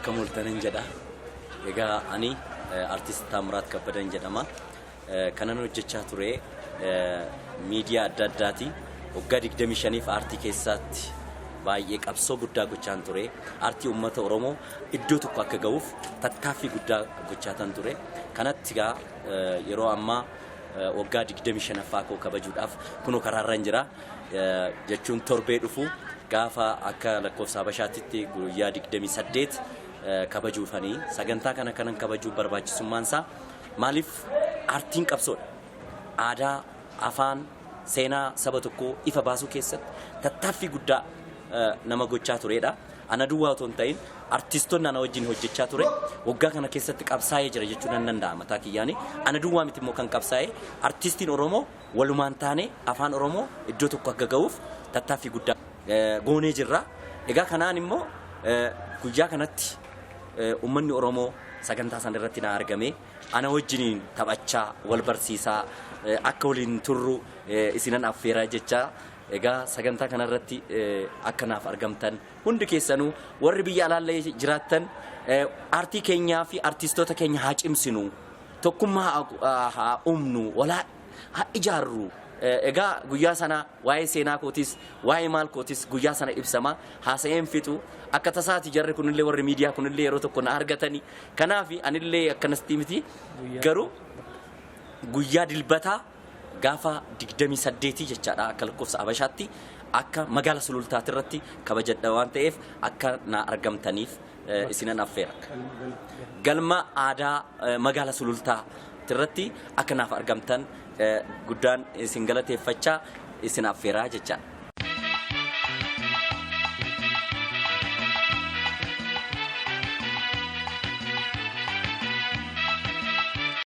Akka mooltanan jedha. Egaa ani artist Taamiraat Kabbadan jedhama. Kanan hojjechaa ture miidiyaa adda addaati. Waggaa 25f aartii keessatti baay'ee qabsoo guddaa gochaan ture. Aartii uummata Oromoo iddoo tokko akka ga'uuf tattaaffii guddaa gochaatan ture. Kanatti egaa yeroo ammaa waggaa 25ffaa koo kabajuudhaaf kunoo karaarran jira. Jechuun torbee dhufu gaafa akka lakkoofsa Habashaatitti guyyaa 28 kabajuufanii sagantaa kana kanan kabajuu barbaachisummaan isaa maaliif aartiin qabsoodha. Aadaa, afaan, seenaa saba tokkoo ifa baasuu keessatti tattaaffii guddaa nama gochaa turedha. Ana duwwaa otoo hin ta'in artistoonni ana wajjin hojjechaa ture waggaa kana keessatti qabsaa'ee jira jechuu nan danda'a mataa kiyyaani. Ana duwwaa miti immoo kan qabsaa'e artistiin Oromoo walumaan taane afaan Oromoo iddoo tokko akka ga'uuf tattaaffii guddaa goonee jirra. Egaa kanaan immoo guyyaa kanatti uummanni Oromoo sagantaa sana irratti na argame ana wajjiniin taphachaa wal barsiisaa akka waliin turru isinan affeeraa jechaa egaa sagantaa kanarratti akka naaf argamtan hundi keessanuu warri biyya alaallee jiraattan aartii keenyaa fi artistoota keenya haa cimsinu, tokkummaa haa uumnu, walaa haa ijaarru. Egaa guyyaa sana waa'ee seenaa kootis waa'ee maal kootis guyyaa sana ibsama haasa'een fixu akka tasaati jarri kunillee warri miidiyaa kunillee yeroo tokko na argatani. Kanaaf anillee akkanasti miti garuu guyyaa dilbataa gaafa 28 jechaadha akka lakkoofsa Habashaatti akka magaala Sulultaati irratti kabajadha waan ta'eef akka na argamtaniif isinan affeera. Galma aadaa magaala Sulultaa irratti akka naaf argamtan guddaan isin galateeffachaa isin affeeraa jechaadha.